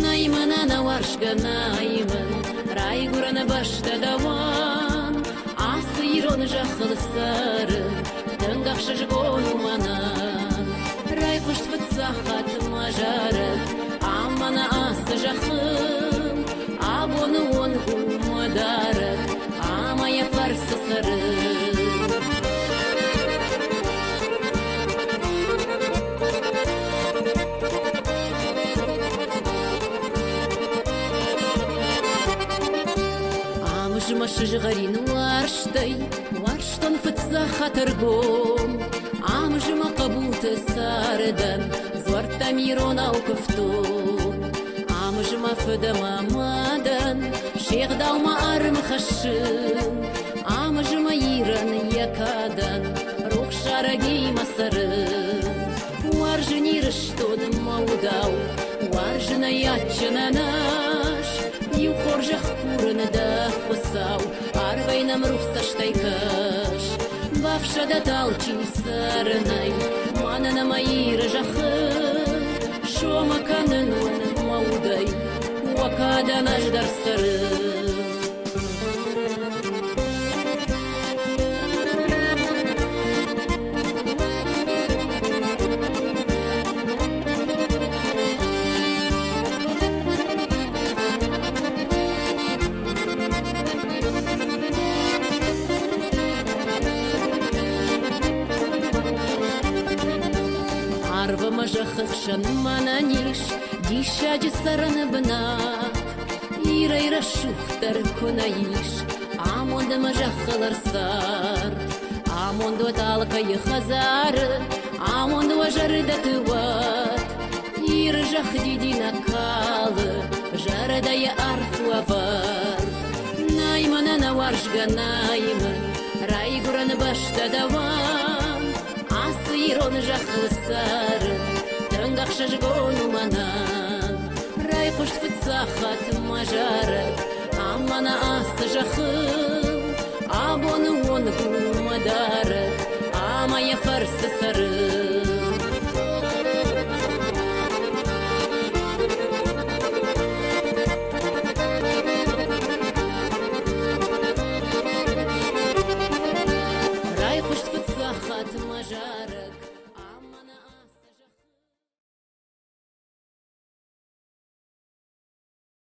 Нӕй мын ӕнӕуарзгӕ, нӕй мын райгуырӕн бӕстӕ дӕуӕн. Ацы ирон зӕххыл цӕрын тынг ӕхсызгон у мӕнӕн. Райхъуыст фыццаг хатт мӕ зарӕг, ам мӕнӕ ацы зӕххыл. Абоны онг у мӕ дарӕг, ӕмӕ йӕ фӕрцы цӕрын. Ам змӕ сызгъӕрин уарзтӕй уарзтон фыццаг хатыргом. Ам змӕ хъӕбулты цардӕн дзуӕрттӕм иронау куывтон. Ам Ам мӕ фыд ӕмӕ мадӕн се гъдаумӕ арм хӕссын. Ам мӕ Ирӕн йӕ кадӕн рухсарӕгимӕ цӕрын. Уарзын Ирыстоны мӕ удау, уарзын ӕй адджын ӕнас. Иу хорзӕх курын дӕ, Хуыцау, арвӕй нӕм рухс цӕстӕй кӕс. Бафсӕдӕт алчи цӕрынӕй, мӕнӕн ӕмӕ Иры зӕххыл. Сомы кӕнын уын мӕ удӕй, уӕ кадӕн ӕз дӕр цӕрын. Арвы мӕ зӕххы хсӕн мӕнӕн ис диссаджы цӕрӕны бынат. Ирӕй рӕсугъддӕр куы нӕ ис, амонд ӕмӕ зӕххыл ӕрцард. Амонд уӕд алкӕйы хӕдзары, амонд уӕ зӕрдӕты уӕд. Иры зӕхх дидинӕг калы, зӕрдӕйы арф уӕвӕрд. Нӕй мӕнӕн ӕуарзгӕ, нӕй мын райгуырӕн бӕстӕ дӕуӕн. Ацы ирон зӕххыл цӕрын тынг ӕхсызгон у мӕнӕн. Райхъуыст фыццаг хатт мӕ зарӕг, ам мӕнӕ ацы зӕххыл. Абоны онг у мӕ дарӕг.